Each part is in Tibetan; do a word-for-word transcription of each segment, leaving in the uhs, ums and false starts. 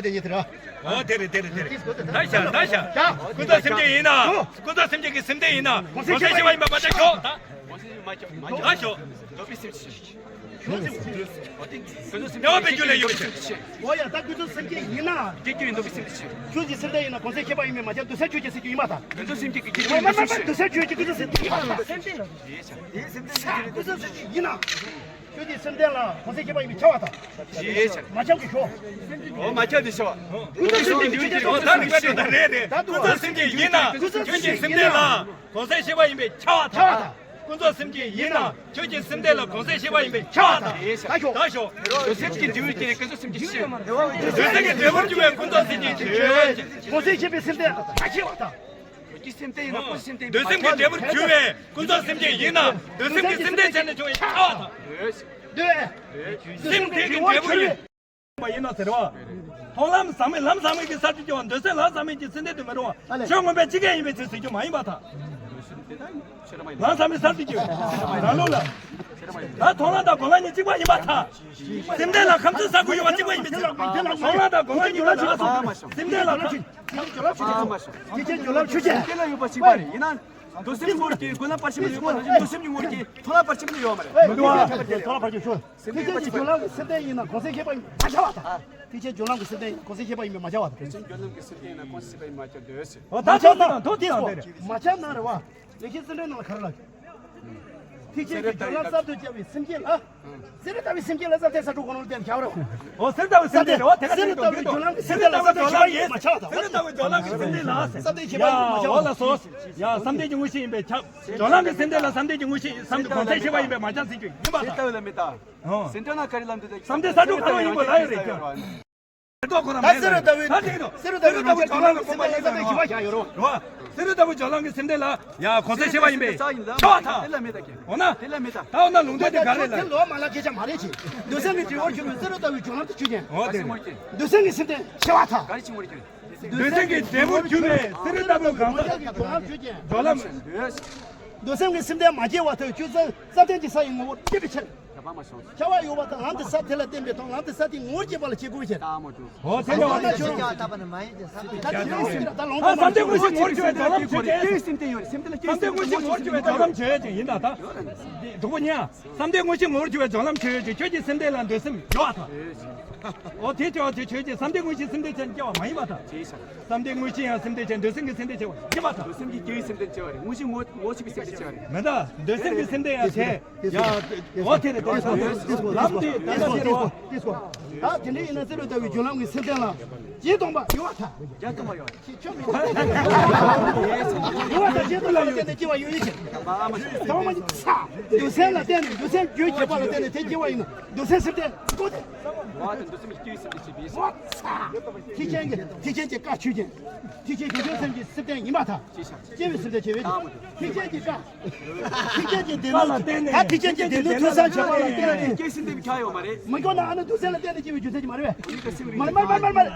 རེད་དེ་ཉིད་དེ་ར། ཨོ་དེ་རེད་དེ་རེད་དེ་རེད། ད་ཤ་ད་ཤ། ཀུན་རྫོབ་སེམས་བསྐྱེད་ཡིན་ན། ཀུན་རྫོབ་སེམས་བསྐྱེད་ཀྱི་སེམས་རྟེན་ཡིན་ན་གོང་ས་ཞི་བ་ཡིན་པ་མ་ཆགས་ཤོག་ད། ད་ཤོག་ཉེ་བར་སྤེལ་རྒྱུ་ལས་ཡོད་པའི་ཕྱིར། འོ་ཡ་ད་ཀུན་རྫོབ་སེམས་བསྐྱེད་ཡིན་ན། སྐྱེ་རྒྱུ་ཡིན་འདུག་པའི་སེམས་ཀྱི་ཕྱིར། ཆོས་ཀྱི་སེམས་རྟེན་ཡིན་ན་གོང་ས་ཞི་བ་ཡིན་པས་མ་ཁྱབ་འདུག་ས་ཆོས་ཀྱི་སེམས་ཀྱི་ཡིན་མ་ཐག་ཀུན་རྫོབ་སེམས་བསྐྱེད་ཀྱི་སྐྱེ་རྒྱུ་ཡིན་འདུག་པའི་སེམས་ཀྱི་ཕྱིར། འདུག་ས་ཆོས་ཀྱི་ཀུན་རྫོབ་སེམས་བསྐྱེད་ཡིན་མ་ཐག་ཀུན་རྫོབ་སེམས་བསྐྱེད་ཡིན་ན། ཆོས་ཀྱི་སེམས་རྟེན་ལ་གོང་ས་ཞི་བ་ཡིན་པས་ཁྱབ་པ་དང་། མ་ཁྱབ་ཀྱི་ཤོག་འོ་མ་ཁྱབ་ཀྱི་ཤོག་ཀུན་རྫོབ་སེམས་བསྐྱེད་ཀྱི་ཆོས་ཀྱི་ཀུན་རྫོབ་སེམས་བསྐྱེད་ཡིན་ན་ཆོས་ཀྱི་སེམས་རྟེན་ལ་གོང་ས་ཞི་བ་ཡིན་པས་ཁྱབ་པ་དང་། ཀུན་རྫོབ་སེམས་བསྐྱེད་ཡིན་ན་ཆོས་ཀྱི་སེམས་རྟེན་ལ་གོང་ས་ཞི་བ་ཡིན་པས་ཁྱབ་པ་དང་། ད་ཤོག་འདོད་སེམས་ཀྱི་འབྲས་བུར་གྱུར་པའི་ཀུན་རྫོབ་སེམས་བསྐྱེད་ཀྱི་ཕྱིར། འདོད་སེམས་ཀྱི་འབྲས་བུར་གྱུར་པའི་ཀུན་རྫོབ་སེམས་བསྐྱེད་ཀྱི་ཕྱིར། གོང་ས་ཞི་བའི་སེམས་རྟེན་ལ་ཁྱབ་པ་དང་། ཀྱི་སེམས་རྟེན་ཡིན་ན་ཀུན་སེམས་རྟེན་ཡིན་པ། འདོད་སེམས་ཀྱི་འབྲས་བུར་གྱུར་པའི་ཀུན་རྫོབ་སེམས་བསྐྱེད་ཡིན་ན་འདོད་སེམས་ཀྱི་སེམས་རྟེན་བྱས་ནས་བྱུང་བའི་ཁྱབ་པ་དང་། འདོད། སེམས་རྟེན་གྱི་འབྲས་བུ་ཡིན། པ་ཡིན་ན་ཟེར་བ། མཐོང་ལམ་ཟག་མེད་ལམ་ཟག་མེད་ཀྱི་སར་དུ་སྐྱེ་བ་འདོད་སེམས་ལམ་ཟག་མེད་ཀྱི་སེམས་རྟེན་དུ་མི་རུང་བ་ཆོས་མངོན་པ་ཇི་སྐད་ཡིན་པའི་ཚུལ་ཟེར་རྒྱུ་མ་ཡིན་པར་ཐལ། ལམ་ཟག་མེད་སར་དུ་སྐྱེ་བའི་རང་ལུགས་ལ། ད་མཐོང་ལམ་དང་སྒོམ་ལམ་གཉིས་གཅིག་པ་ཡིན་པར་ཐལ། སེམས་རྟེན་ལ་ཁམས་གསུམ་ས་དགུ་ཡོད་པ་གཅིག་པ་ཡིན་པའི་ཕྱིར། མཐོང་ལམ་དང་སྒོམ་ལམ་གཉིས་ཀ་ལ་སེམས་རྟེན་ལ་ཁམས། ཐེག་ཆེན་སྦྱོར་ལམ་ཆོས་ཅན། ཐེག་ཆེན་སྦྱོར་ལམ་ཆོས་ཅན། ཐེག་ཆེན་ཡོད་པ་གཅིག་པ་རེད། ཡིན་ན། འདུ་སེམས་ཀྱི་ངོ་བོར་གྱུར་པའི་སྒོམ་ལམ་བར་ཆད་མེད་ལ་ཡོད་པ་ནང་བཞིན་འདུ་སེམས་ཀྱི་ངོ་བོར་གྱུར་པའི་མཐོང་ལམ་བར་ཆད་མེད་ལ་ཡོད་མ་རེད། མི་འདུག་ཨ། མཐོང་ལམ་བར་ཆད་མེད་ལ་ཡོད་མ་རེད། ཐེག་ཆེན་གྱི་སྦྱོར་ལམ་གྱི་སེམས་རྟེན་ཡིན་ན་གོང་ས་མཁས་པ་ཡིན་མ་ཆགས་པར་ཐལ། ཐེག་ཆེན་སྦྱོར་ལམ་གྱི་སེམས་རྟེན་ཡིན་ན་གོང་ས་མཁས་པ་ཡིན་མ་ཆགས་པར་ཐལ། ཐེག་ཆེན་སྦྱོར་ལམ་གྱི་སེམས་རྟེན་ཡིན་ན་གོང་ས་མཁས་པ་ཡིན་མ་ཆགས་འདོད་ཟེར། འོ་ད་ཐོག་ཏུ་དང་ཐོག་ཏུ་དང་དེ་རེད། མ་ཆགས་ན་རེད་བ། ལེགས་བཤད་གསེར་ཕྲེང་ནང་ལ་ག་རེ་ལབ། ཐེག་ཆེན་གྱི་སྦྱོར་ལམ་གསར་དུ་བཅའ་བའི་སེམས་བསྐྱེད་ལ། གསེར་ལྟ་བུའི་སེམས་བསྐྱེད་ལ་ས་མཐའི་ས་འཁྲུག་གོ་ནོར་ལྡན་བྱ་བ་རེད། འོ་གསེར་ལྟ་བུའི་སེམས་བསྐྱེད་རེད་བ། དེ་ག་གསེར་ལྟ་བུའི་སྦྱོར་ལམ་གྱི་སེམས་རྟེན་ལ་ས་མཐའི་ཁྱད་པར་ཡོད་མ་ཆགས་པར་ཐལ། གསེར་ལྟ་བུའི་སྦྱོར་ལམ་གྱི་སེམས་རྟེན་ལ་ས་མཐའི་ཁྱད་པར་ཡོད་མ་ཆགས་པར་ཐལ། འོ་ལགས་སོ། ཡ་ས་མཐའི་གི་དངོས་གཞི་ཡིན་པས་ཁྱབ། སྦྱོར་ལམ་གྱི་སེམས་རྟེན་ལ་ས་མཐའི་གི་དངོས་གཞི་བསམ་གྱི་གོང་ས་མཁས་པ་ཡིན་པས་མ་ཆགས་ཟེར་རྒྱུ་ཡིན་པར་ཐལ། ཨོ། སེམས་རྟེན་ལ་ག་རེ་ལབ་འདུག་ད་ས་མཐའི་ས་འཁྲུག་ག་རེ་ཡིན་པ་ལབ་ཡོད་རེད་ཀྱང་། ད་ཁོ་རང་མེད་ལ། ད་གསེར་ལྟ་བུའི་སྦྱོར་ལམ་གྱི་སེམས་རྟེན་ལ་ས་མཐའི་ཁྱད་པར་ཡོད་རེད་བ། གསེར་ལྟ་བུའི་སྦྱོར་ལམ་གྱི་སེམས་རྟེན་ལ་ཡ་གོང་ས་མཁས་པ་ཡིན་པས་ཆགས་པར་ཐལ། འོ་ན། ད་འོ་ན་ལུང་དོན་དེ་ག་རེ་ལབ། དེ་ལོ་མ་ལ་སྐད་ཆ་མ་རེད་ཅེས། འདོད་སེམས་ཀྱི་འབྲས་བུར་གྱུར་པའི་གསེར་ལྟ་བུའི་སྦྱོར་ལམ་དེ་ཆོས་ཅན། འོ་དེ་རེད། འདོད་སེམས་ཀྱི་སེམས་རྟེན་ཆགས་པར་ཐལ། འདོད་སེམས་ཀྱི་འབྲས་བུར་གྱུར་པའི་གསེར་ལྟ་བུའི་གང་ཟག་སྦྱོར་ལམ། འདོད་སེམས་ཀྱི་སེམས་རྟེན་མ་སྐྱེས་པར་ཐལ། ཆོས་ཅན། སེམས་རྟེན་གྱི་ས་ཡི་ངོ་བོར་སྐྱེས་པའི་ཕྱིར། ཁྱབ་པ་མ་བྱུང་། ཁྱབ་པ་ཡོད་པར་ཐལ། ལམ་དེ་ས་དེ་ལ་བརྟེན་པའི་མཐོང་ལམ་དེ་ས་དེའི་ངོ་བོར་སྐྱེས་པ་ལ་སྐྱེ་དགོས་པའི་ཕྱིར། ཨོ་དེ་ལ་བ་དེ་ཆོས་ཅན། ད་ལོང་ད་བསམ་གཏན་དངོས་གཞི་ངོ་བོར་གྱུར་པའི་སྦྱོར་ལམ་ཆོས་ཅན། བསམ་གཏན་དངོས་གཞི་ངོ་བོར་གྱུར་པའི་སྦྱོར་ལམ་ཆོས་ཅན་ཡིན་ད། དྲུག་པོ་ཉིད། བསམ་གཏན་དངོས་གཞི་ངོ་བོར་གྱུར་པའི་སྦྱོར་ལམ་ཆོས་ཅན། ཁྱོད་ཀྱི་སེམས་རྟེན་ལ་འདོད་སེམས་ཡོད་པར་ཐལ། ཨོ་དེ་ཆོས་དེ་ཆོས་ཅན། བསམ་གཏན་དངོས་གཞི་སེམས་རྟེན་ཆོས་ཅན་སྐྱེ་བ་མ་ཡིན་པར་ཐལ། བསམ་གཏན་དངོས་གཞི་ཡང་སེམས་རྟེན་ཅན། འདོད་སེམས་ཀྱི་སེམས་རྟེན་ཆོས་ཅན་ཡིན་པར་ཐལ། འདོད་སེམས་ཀྱི་སྐྱེ་བའི་སེམས་རྟེན་ཆོས་ཅན་རེད། དངོས་གཞི་ངོ་ངོ་ཤེས་པའི་སེམས་རྟེན་ཆོས་ཅན་རེད། མེད་ད། འདོད་སེམས་ཀྱི་སེམས་རྟེན་ཡང་ཆོས། ཡ། འོ་དེ་རེད་དེ་རེད། ལམ་དེ་ལམ་དེ་རེད། ད་དེ་འདྲ་ཡིན་ན་གསེར་ལྟ་བུའི་སྦྱོར་ལམ་གྱི་སེམས་རྟེན་ལ་བརྒྱད་སྟོང་པ་ཡོད་པར་ཐལ། བརྒྱད་སྟོང་པ་ཡོད། ཁྱོད་མི་ཡོད་པར་ཐལ། བརྒྱད་སྟོང་པ་ལ་བརྟེན་ནས་སྐྱེ་བ་ཡོད་ཡོད་ཅེས། ཚང་མ་ཚ། འདོད་སེམས་ལ་བརྟེན་ནས་འདོད་སེམས་རྒྱུའི་ཁྱད་པར་ལ་བརྟེན་ནས་དེ་སྐྱེ་བ་ཡིན་ན་འདོད་སེམས་སེམས་རྟེན་ཀོ་དེ། འོ་དེ་འདོད་སེམས་ཀྱི་སྐྱེ་བའི་སེམས་རྟེན་བྱེད་པའི། འོ་ཚ། ཐེག་ཆེན་གྱི་ཐེག་ཆེན་གྱི་བཀའ་ཆོས་ཅན། ཐེག་ཆེན་གྱི་ཆོས་སེམས་ཀྱི་སེམས་རྟེན་ཡིན་པར་ཐལ། སྐྱེ་བའི་སེམས་རྟེན་བྱེད་པའི་ཐེག་ཆེན་གྱི་བཀའ། ཐེག་ཆེན་གྱི་སྡེ་སྣོད་ཀྱི་ད་ཐེག་ཆེན་གྱི་སྡེ་སྣོད་ཐོས་བསམ་བྱེད་པ་ལ་བརྟེན་ནས། སྐྱེ་སེམས་རྟེན་པའི་ཁྱབ་ཡོད་མ་རེད། མི་སྐྱོ་ན་ཨ་ནི་འདོད་སེམས་ལ་བརྟེན་ནས་སྐྱེ་བའི་རྒྱུ་མཚན་གྱིས་མ་རེད་པས། སྐྱེ་སེམས་རེད། མ་རེད་མ་རེད་མ་རེད་མ་རེད།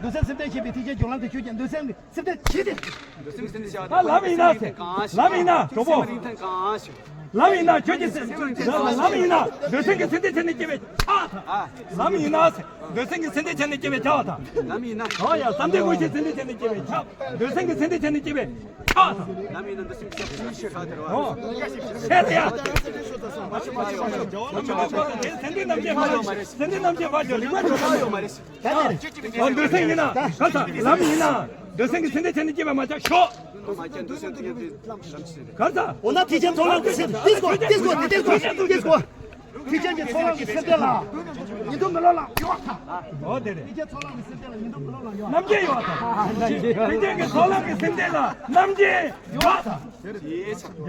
འདོད་སེམས་སེམས་རྟེན་བྱེད་པའི་ཐེག་ཆེན་སྦྱོར་ལམ་དེ་ཆོས་ཅན། འདོད་སེམས་ཀྱི་སེམས་རྟེན་བྱེད་དེ། འདོད་སེམས་ཀྱི་སེམས་རྟེན་བྱ་བ་ད་ལམ་ཡིན་ན་ཟེར། ལམ་ཡིན་ན་གྲོགས་པོ། སེམས་རིན་ཐང་གང་ཞིག་ལམ་ཡིན་ན་ཁྱོད་ཀྱི་སེམས། ལམ་ཡིན་ན་འདོད་སེམས་ཀྱི་སེམས་རྟེན་བྱས་ནས་སྐྱེ་བའི་ཆགས་ཐལ། ལམ་ཡིན་ན་ཟེར། འདོད་སེམས་ཀྱི་སེམས་རྟེན་བྱས་ནས་སྐྱེ་བའི་ཆགས་ཐལ། ལམ་ཡིན་ན། ཨོ་ཡ། བསམ་གཏན་དངོས་གཞིའི་སེམས་རྟེན་བྱས་ནས་སྐྱེ་བའི་ཆགས། འདོད་སེམས་ཀྱི་སེམས་རྟེན་བྱས་ནས་སྐྱེ་བའི་ཆགས་ཐལ། ལམ་ཡིན་ན་འདོད་སེམས་ཀྱི་སེམས་རྟེན་བྱས་ནས་ཆགས་ཐལ། ཨོ། ཤེས་རེད་ཡ། སེམས་རྟེན་རྣམ་འབྱེད་མ་ཤོད། སེམས་རྟེན་རྣམ་འབྱེད་མ་ཤོད། རིག་པ་ཆགས་ཡོད་མ་རེད། ཨ་འདོད་སེམས་ཡིན་ན་ག་ས་ལམ་ཡིན་ན་འདོད་སེམས་ཀྱི་སེམས་རྟེན་བྱས་ནས་སྐྱེ་བ་མ་ཆགས་ཤོག་ག་ས། འོ་ན་ཐེག་ཆེན་མཐོང་ལམ་གྱི་སེམས། ཏིས་ཀོ་ཏིས་ཀོ་ཏིས་ཀོ་ཏིས་ཀོ། ཐེག་ཆེན་གྱི་མཐོང་ལམ་གྱི་སེམས་རྟེན་ལ་ཉིན་དུ་མི་ལོ་ལ་ཡོད་པར་ཐལ། འོ་དེ་རེད། ཐེག་ཆེན་མཐོང་ལམ་གྱི་སེམས་རྟེན་ལ་ཉིན་དུ་མི་ལོ་ལ་ཡོད་པར་ཐལ། རྣམ་འབྱེད་ཡོད་པར་ཐལ། ཐེག་ཆེན་གྱི་མཐོང་ལམ་གྱི་སེམས་རྟེན་ལ་རྣམ་འབྱེད་ཡོད་པར་ཐལ།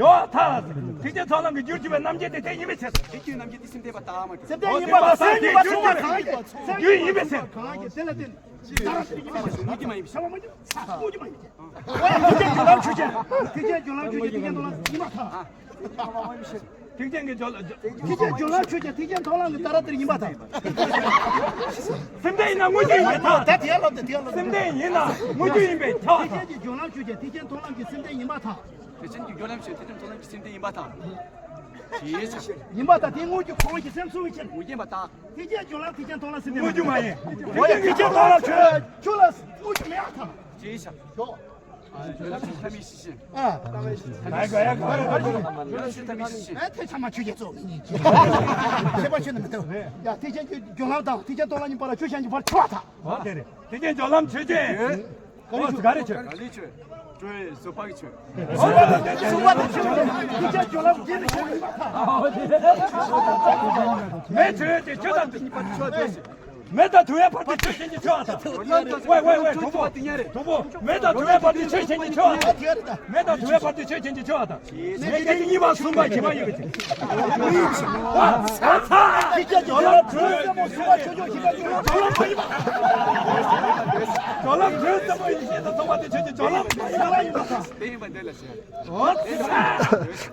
ཡོད་པར་ཐལ། ཐེག་ཆེན་མཐོང་ལམ་གྱི་རྒྱུར་གྱུར་པའི་རྣམ་འབྱེད་དེ་དེ་ཡིན་པའི་ཕྱིར། དེ་རྒྱུའི་རྣམ་འབྱེད་དེ་སེམས་རྟེན་པ་དག་མ་གྲུབ། སེམས་རྟེན་ཡིན་པ་དང་སེམས་ཡིན་པ་ཚོགས་པ་གང་ཡིན། རྒྱུ་ཡིན་པའི་ཕྱིར། གང་ཡིན་དེ་ལ་བརྟེན། ངོ་བོ་ཉིད་མ་ཡིན་པའི་ཕྱིར། ངོ་བོ་ཉིད་མ་ཡིན་པའི་ཕྱིར། ཐེག་ཆེན་སྦྱོར་ལམ་ཆོས་ཅན། ཐེག་ཆེན་སྦྱོར་ལམ་ཆོས་ཅན། ཐེག་ཆེན་མཐོང་ལམ་ཡིན་པར་ཐལ། ཐེག་ཆེན་གྱི་སྦྱོར་ལམ། ཐེག་ཆེན་སྦྱོར་ལམ་ཆོས་ཅན། ཐེག་ཆེན་མཐོང་ལམ་གྱི་ལྟར་དེར་ཡིན་པར་ཐལ། སེམས་རྟེན་ཡིན་ན་དངོས་རྒྱུ་ཡིན་པས་ཐལ། ད་དེ་ཡར་ལབ་དང་དེ་ཡར་ལབ། སེམས་རྟེན་ཡིན་ན་དངོས་རྒྱུ་ཡིན་པས་ཐལ། ཐེག་ཆེན་གྱི་སྦྱོར་ལམ་ཆོས་ཅན། ཐེག་ཆེན་མཐོང་ལམ་གྱི་སེམས་རྟེན་ཡིན་པར་ཐལ། ཐེག་ཆེན་གྱི་སྦྱོར་ལམ་ཆོས་ཅན། ཐེག་ཆེན་མཐོང་ལམ་གྱི་སེམས་རྟེན་ཡིན་པར་ཐལ། ཡིན་པར་ཐལ། དེ་དངོས་རྒྱུ་གང་ཞིག་སེམས་གསུམ་པའི་ཕྱིར། དངོས་རྒྱུ་ཡིན་པར་ཐལ། ཐེག་ཆེན་སྦྱོར་ལམ་ཐེག་ཆེན་མཐོང་ལམ་སེམས་རྟེན་ཡིན་པར་ཐལ། དངོས་རྒྱུ་མ་ཡིན། འོ་ཡ། ཐེག་ཆེན་མཐོང་ལམ་ཆོས་ཆོས་ལ་དངོས་རྒྱུ་མེད་པར་ཐལ། ཅེས་བྱ། ཞོག་ཐ་མའི་ཤེས་བཞིན། ཨ། ཐ་མའི་ཤེས་བཞིན། ཐ་མའི་ཤེས་བཞིན། ཨ། ཐ་མའི་ཤེས་བཞིན། ཨ། ཐེ་ཚ་མ་ཆོས་ཀྱི་གཙོ་བོ་ཉིད་ཀྱི། ཁྱད་པར་ཆོས་ནི་མི་འདུག་ཡ། ཐེག་ཆེན་གྱི་སྦྱོར་ལམ་དང་ཐེག་ཆེན་མཐོང་ལམ་གཉིས་བར་ཆོས་ཅན་གྱི་བར་ཆོས་པར་ཐལ། འོ་དེ་རེད། ཐེག་ཆེན་སྦྱོར་ལམ་ཆོས་ཅན། ཨོ་ག་རེ་ཆོས། ག་ལེ་ཆོས། ཀྲོའི་བཟོད་པ་གི་ཆོས། ཨོ་དེ་དེ་དེ་གསུངས་པ་དེ་ཆོས། ཐེག་ཆེན་སྦྱོར་ལམ་རྒྱས་པའི་ཆོས་ཡིན་པར་ཐལ། མེ་ཆོས་ཅན། ཆོས་དང་མེ་དང་དུ་བའི་བར་དུ་ཆོས་ཅན་གྱི་ཆོས་པར་ཐལ། ཝེ་ཝེ་ཝེ། གྲོགས་པོ། གྲོགས་པོ། མེ་དང་དུ་བའི་བར་དུ་ཆོས་ཅན་གྱི་ཆོས་པར་ཐལ། མེ་དང་དུ་བའི་བར་དུ་ཆོས་ཅན་གྱི་ཆོས་པར་ཐལ། མེ་སྐད་ཅིག་གཉིས་པ་གསུམ་པ་བཞི་པ་ཡོད་པའི་ཚེ། ཨ་ཚ། ཐེག་ཆེན་སྦྱོར་ལམ་དྲོད་གསལ་མོ་གསུམ་པ་ཆོས་སྐྱོང་བཞི་པ་སྦྱོར་ལམ་ཡིན་པར་ཐལ། སྦྱོར་ལམ་དྲོད་གསལ་མོ་ཡེ་ཤེས་དང་མཚུངས་པ་དེ་ཆོས་ཅན། སྦྱོར་ལམ་ཡིན་པར་ཐལ། དེ་ཡིན་པ་འདི་ལ་ཟེར། ཨོ་ཚ།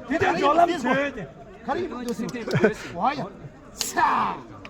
དེ་དེ་སྦྱོར་ལམ་ཆོས་ཅན། ག་རེ་ཡིན་པ་འདུག་ཟེར། ཝ་ཡ། ཚ།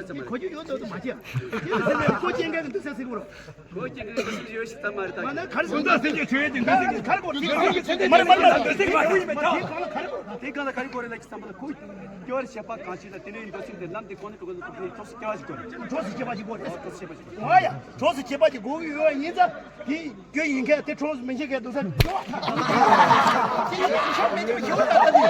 ཡོད་ཙམ་མ་རེད། གོ་རྒྱུ་ཡོད་ཙམ་དུ་མ་བྱེད། དེ་ཡང་སེམས་ནས་ཁོ་སྐྱེ་མཁན་གྱི་འདུག་ས་ཟེར་གི་རོ། གོ་སྐྱེ་མཁན་གྱི་འདུག་ས་ཡོད་ཞིག་ཙམ་མ་རེད་ད། མ་ན་གར་སོང་ད་སེམས་ཀྱི་ཆོས་ཡོད་ཀྱི་འདུག་ས་གི་གར་གོ་དེ་གང་གི་ཚེ་མ་རེད་མ་རེད་འདུག་ས་གི་ཡོད་མེད་ད། དེ་གང་ལ་ག་རེ་གོ་རེད་ལ་ཅི་ཙམ་མ་ལ་ཁོ་སྐྱེ་བར་བྱེད་པ་གང་ཞིག་ལ་དེ་ནས་འདུག་སེམས་དེ་ལམ་དེ་གོ་ནས་གོ་གོ་གོ་གོ་གྲོགས་སུ་སྐྱེ་བ་ཞིག་གོ་རེད། གྲོགས་སུ་སྐྱེ་བ་ཞིག་གོ་རེད། གྲོགས་སུ་སྐྱེ་བ་ཞིག་གོ་རེད། ཨོ་ཡ་གྲོགས་སུ་སྐྱེ་བ་ཞིག་གོ་གི་ཡོད་ཡིན་ཙང་དེ། རྒྱུ་ཡིན་མཁན་དེ་གྲོངས་སུ་མི་ཤེས་མཁན་འདུག་ས་ཡོད་ཨ། དེ་ཡིན་ཤ་མི་འདུག་ཡོད་ཨ་ད་དེ།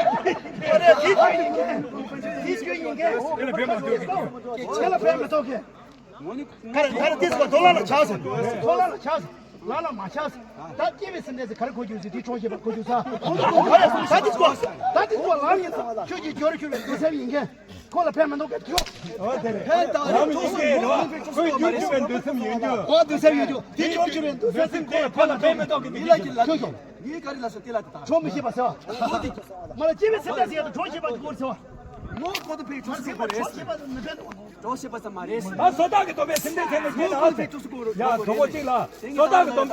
ཨ་རེ་དེ་རྒྱུ་ཡིན་མཁན་དེ་རྒྱུ་ཡིན་མཁན་དེ་ལ་བེད་མ་སྤྱོད་ཀྱི། ཁྱེད་ལ་བེད་མི་སྤྱོད་ཀྱི། ག་རེ་ག་རེ་དེ་སྐོར་དོ་ལ་ལ་ཆགས་སོང་། དོ་ལ་ལ་ཆགས་སོང་། ལ་ལ་མ་ཆགས་སོང་། ད་སྐྱེ་བའི་སེམས་ཅན་ཟེར་ག་རེ་གོ་རྒྱུ་ཟེར་དེ་གྲོངས་ཤེས་པ་གོ་རྒྱུ་ས། ག་རེ་ད་དེ་སྐོར་ད་དེ་སྐོར་ལ་ཡིན་ཙང་ཁྱོད་ཀྱི་སྐྱོར་ཁྱོད་ལ་འདུག་ས་ཡིན་མཁན། ཁོ་ལ་ཕན་མི་འདུག་ག་ཁྱོད། ཨོ་དེ་རེད། ཕན་ད་རེད། ལམ་ཡིན་གྱི་རེད་བ། ཁོས་རྒྱུ་ཆུ་བའི་འདུན་སེམས་ཡོད་རྒྱུ། ཨོ་འདུན་སེམས་ཡོད་རྒྱུ་དེ་ཁྱོད་ཆུ་བའི་འདུན་སེམས་ཁོ་ལ་ཕན་མི་འདུག་གི་མི་ལ་ཁྱོད་ཁྱོད་ཁྱོད། ངས་ག་རེ་ལ་སོ་དེ་ལ་དེ་དང་། གྲོངས་མི་ཤེས་པ་ཟེར་བ། མ་ལ་སྐྱེ་བའི་སེམས་ཅན་ཟེར་ཡ་དང་གྲོངས་ཤེས་པ་གི་སྐོར་ཟེར་བ། ངོ་ཁོ་དེ་ཕའི་གྲོངས་ཤེས་པ་རེད། གྲོངས་ཤེས་པ་མི་ཕན། གྲོངས་ཤེས་པ་ཙམ་མ་རེད། ད་བསོད་བདག་གི་སྡོམ་པའི་སེམས་ལྡན་བྱས་ནས་སྐྱེས་ན་ཨ་ཟེར། ཡ་དོ་གོ་གཅིག་ལ། བསོད་བདག་གི་སྡོམ།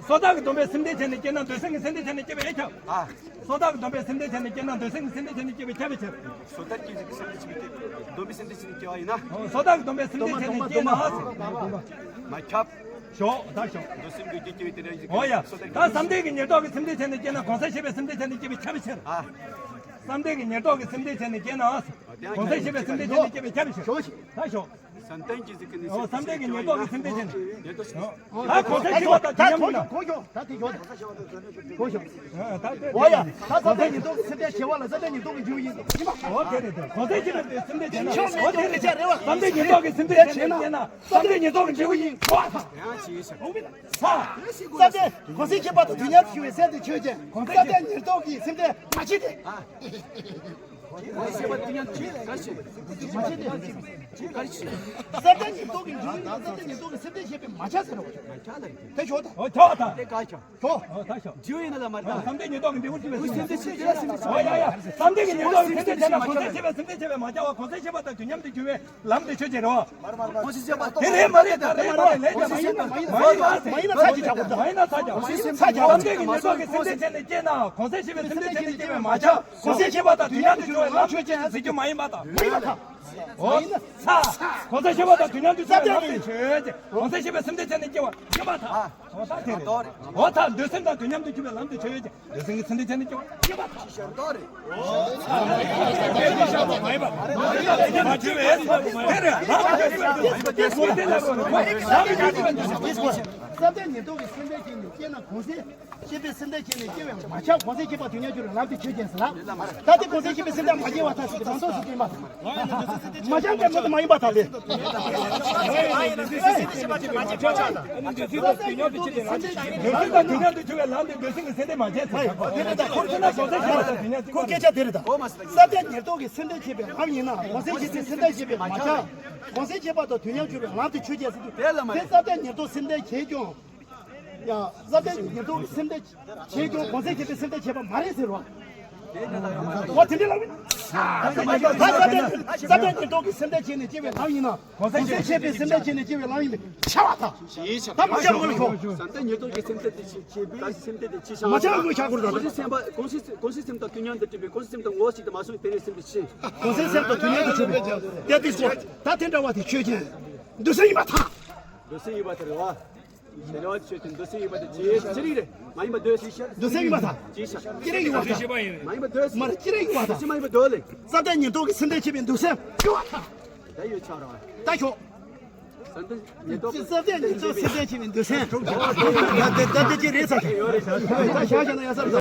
བསོད་བདག་གི་སྡོམ་པའི་སེམས་ལྡན་བྱས་ནས་སྐྱེས་ན་འདོད་སེམས་ཀྱི་སེམས་ལྡན་བྱས་ནས་སྐྱེ་བའི་ཁྱབ། ཨ། བསོད་བདག་གི་སྡོམ་པའི་སེམས་ལྡན་བྱས་ནས་སྐྱེས་ན་འདོད་སེམས་ཀྱི་སེམས་ལྡན་བྱས་ནས་སྐྱེ་བའི་ཁྱབ་པའི་ཕྱིར། བསོད་བདག་གི་སེམས་ལྡན་བྱས་ནས་སྐྱེ། སྡོམ་པའི་སེམས་ལྡན་བྱས་ནས་སྐྱེ་བ་ཡིན་ན། བསོད་བདག་གི་སྡོམ་པའི་སེམས་ལྡན་བྱས་ནས་སྐྱེས་ན། མ་ཁྱབ། ཞོག་ད་ཞོག་འདོད་སེམས་ཀྱི་རྒྱུ་སྐྱེ་བའི་དེ་འདྲ་ཡིན། འོ་ཡ། ད་བསམ་གཏན་གྱི་ཉེར་བསྡོགས་ཀྱི་སེམས་ལྡན་བྱས་ནས་སྐྱེས་ན་གང་ཟག་ཤེས་པའི་སེམས་ལྡན་བྱས་ནས་སྐྱེ་བའི་ཁྱབ་པའི་ཕྱིར། ཨ། བསམ་གཏན་གྱི་ཉེར་བསྡོགས་ཀྱི་སེམས་ལྡན་བྱས་ནས་སྐྱེས་ན། གང་ཟག་ཤེས་པའི་སེམས་ལྡན་བྱས་ནས་སྐྱེ་བའི་ཁྱབ་པའི་ཕྱིར། ཞོག་ཞོག་ད་ཞོག་བསམ་གཏན་གྱི་ཟིག་གི་ནི། ཨོ་བསམ་གཏན་གྱི་ཉེར་བསྡོགས་ཀྱི་སེམས་ལྡན་བྱས་ནས། ཉེར་བསྡོགས་ད་གོ་ས་ཤེས་པ་དང་དེ་ཉམས་མིན་ན། གོ་ཤོག་ད་དེ་ཡོད། གོ་ཤོག་ཨོ་ཡ། ད་བསམ་གཏན་ཉེར་བསྡོགས་སེམས་ལྡན་བྱེད་པ་ལ་བསམ་གཏན་ཉེར་བསྡོགས་ཀྱི་འཇུག་ཡིན་ཟེར་གྱི་མ། ཨོ་དེ་རེད་དེ། གོ་ས་ཤེས་པའི་སེམས་ལྡན་བྱས་ན། ཨོ་དེ་རེད་དེ། བསམ་གཏན་ཉེར་བསྡོགས་ཀྱི་སེམས་ལྡན་བྱས་ནས་སྐྱེས་ན་བསམ་གཏན་ཉེར་བསྡོགས་ཀྱི་འཇུག་ཡིན། གོ་ས། ཡང་ཅི་ཡིན་ཟེར། ས། བསམ་གཏན་གོ་ས་ཤེས་པ་དང་དེ་ཉམས་ཞུ་བའི་སེམས་དེ་ཆོས་ཅན། བསམ་གཏན་ཉེར་བསྡོགས་ཀྱི་སེམས་ལྡན་མ་བྱེད་དེ། བསམ་གཏན་ཉིད་རྟོག་གི་འཇུག་ཡུལ་དང་བསམ་གཏན་ཉིད་རྟོག་གི་སེམས་གཏན་བྱེད་པས་མ་ཁྱབ་ཟེར་རོ། དེ་ཁྱོད་ད། ཨོ་ཁྱོད་ད། ཁྱོད། ཨོ་ད་ཁྱོད། འཇུག་ཡུལ་ལ་མ་རེད། བསམ་གཏན་ཉིད་རྟོག་གི་འབྲས་བུ་སེམས་གཏན་བྱེད་པས་སེམས་གཏན་བྱེད་པ་མ་ཁྱབ། ཨོ་ཡ་ཡ། བསམ་གཏན་གྱི་ཉིད་རྟོག་གི་སེམས་གཏན་བྱེད་ན་གོང་ས་མཆོད་པས་སེམས་གཏན་བྱེད་པས་མ་ཁྱབ་པ། གོང་ས་མཆོད་པ་དང་དུས་མཉམ་དུ་འགྱུར་བའི་ལམ་དེ་ཆོས་ཅན་རེད་བ། དེ་རེད་མ་རེད། ད་རེད་མ་རེད། ལས་ཀྱང་མ་ཡིན་པ་མ་ཡིན་པ་མ་ཡིན་ན་ཚ་གྱིས་བྱ་དགོས། མ་ཡིན་ན་ཚ་གྱིས། བསམ་གཏན་གྱི་ཉིད་རྟོག་གི་སེམས་གཏན་བྱས་ནས་སྐྱེས་ན་གོང་ས་མཆོད་པས་སེམས་གཏན་བྱས་ནས་སྐྱེས་པས་མ་ཁྱབ། གོང་ས་མཆོད་པ་དང་དུས་མཉམ་དུ་འགྱུར་བའི་ལམ་ཆོས་ཅན་ཟེར་རྒྱུ་མ་ཡིན་པ་དང་། མ་ཡིན་པ་དང་། འོ་ཚ། གོང་ས་མཆོད་པ་དང་དུས་མཉམ་དུ་འགྱུར་བའི་ལམ་དེ་ཆོས་ཅན། གོང་ས་མཆོད་པས་སེམས་གཏན་བྱས་ནས་སྐྱེ་བ་ཡིན་པ་དང་། འོ་ད་དེ་རེད། འོ་ད་འདོད་སེམས་དང་དུས་མཉམ་དུ་འགྱུར་བའི་ལམ་དེ་ཆོས་ཅན། འདོད་སེམས་ཀྱི་སེམས་གཏན་བྱས་ནས་སྐྱེ་བ་ཡིན་པ་དང་། མ་འགྱུར་བའི་དེ་རེད། ལམ་དེ་ཆོས་ཅན། བསམ་གཏན་ཉིད་རྟོག་གི་སེམས་གཏན་བྱས་ནས་སྐྱེས་ན་གོང་ས་མཆོད་པས་སེམས་གཏན་བྱས་ནས་སྐྱེ་བས་མ་ཁྱབ། གོང་ས་མཆོད་པ་དུས་མཉམ་འགྱུར་བའི་ལམ་དེ་ཆོས་ཅན་ཟེར་ལ། ད་དེ་གོང་ས་མཆོད་པས་སེམས་གཏན་མ་སྐྱེ་བ་ཐག་ཆོད་དེ་མ་གཏོགས་སུ་སྐྱེ་མ་ཐག་མ་ཁྱབ་ཀྱང་མ་གཏོགས་མ་ཡིན་པ་དག་ལས། འདོད་སེམས་དང་དུས་མཉམ་དུ་འགྱུར་བའི་ལམ་དེ་འདོད་སེམས་ཀྱི་སེམས་གཏན་མ་བྱས་ཟེར། དེ་རེད་ད། ཁོ་ཚོ་ན་གོང་ས་མཆོད་པ་དང་དུས་མཉམ་དུ། ཁོ་སྐད་ཆ་དེ་རེད་ད། བསམ་གཏན་ཉིད་རྟོག་གི་སེམས་གཏན་བྱེད་པའི་ལམ་ཡིན་ན་གོང་ས་མཆོད་པས་སེམས་གཏན་བྱེད་པས་མ་ཁྱབ། གོང་ས་མཆོད་པ་དང་དུས་མཉམ་འགྱུར་བའི་ལམ་དེ་ཆོས་ཅན་ཟེར་དུས། དེ་ལ་མ་རེད། བསམ་གཏན་ཉིད་རྟོག་སེམས་གཏན་བྱེད་ཀྱང་། ཡ། བསམ་གཏན་ཉིད་རྟོག་སེམས་གཏན་བྱེད་ཀྱང་གོང་ས་མཆོད་པས་སེམས་གཏན་བྱེད་པ་མ་རེད་ཟེར་བ། འོ་དེ་འདྲ་ལབ་ཡིན། ད་བསམ་གཏན་བསམ་གཏན་ཉིད་རྟོག་གི་སེམས་གཏན་བྱས་ནས་སྐྱེ་བའི་ལམ་ཡིན་ན་གོང་ས་མཆོད་པས་སེམས་གཏན་བྱས་ནས་སྐྱེ་བའི་ལམ་ཡིན་པས་ཁྱབ་པ་དང་། ད་མ་ཁྱབ་ངོ་ཤོག་བསམ་གཏན་ཉིད་རྟོག་གི་སེམས་གཏན་དེ་བྱེད་པའི་སེམས་གཏན་དེ་ཅི་ཆགས། མ་ཁྱབ་ངོ་ཤོག་གོ་ར། གོང་ས་མཆོད་པ་གོང་ས་གོང་ས་མཆོད་པ་དང་དུས་མཉམ་དུ་འགྱུར་བའི་གོང་ས་མཆོད་པ་དང་ངོ་བོ་གཅིག་ཏུ་མ་སོང་བའི་དེ་ནས་སེམས་དེ་ཤི། གོང་ས་མཆོད་པ་དང་དུས་མཉམ་དུ་འགྱུར་བའི་དེ་དེ་སྐོར་ད་དེ་འདྲ་བ་དེ་ཆོས་ཅན། འདོད་སེམས་ཡིན་པ་དང་། འདོད་སེམས་ཡིན་པ་དེ་རེད་བ། ཞེ་ལ་བ་ཆོས་ཅན། འདོད་སེམས་ཡིན་པ་དེ་ཅི་ཅི་རིགས་རེད། མ་ཡིན་པ་འདོད། འདོད་སེམས་ཡིན་པ་དང་། ཅི་ཤ། ཅི་རིགས་ཡིན་པ་དང་། མ་ཡིན་པ་འདོད། མ་རེད་ཅི་རིགས་ཡིན་པ་དང་། འདོད་སེམས་མ་ཡིན་པ་འདོད་ལེ། བསམ་གཏན་ཉིད་རྟོག་གི་སེམས་གཏན་བྱེད་པའི་འདོད་སེམས་ཡོད་པ་དང་། ད་ཡོད་ཆགས་ར། ད་ཤོག་བསམ་གཏན་ཉིད་རྟོག་བསམ་གཏན་ཉིད་རྟོག་སེམས་གཏན་བྱེད་པའི་འདོད་སེམས། ད་ད་ད་ཅི་རེད་ས་ཤོག་ད་ཤ་ཤ་ན་ཡ་ས་རེད།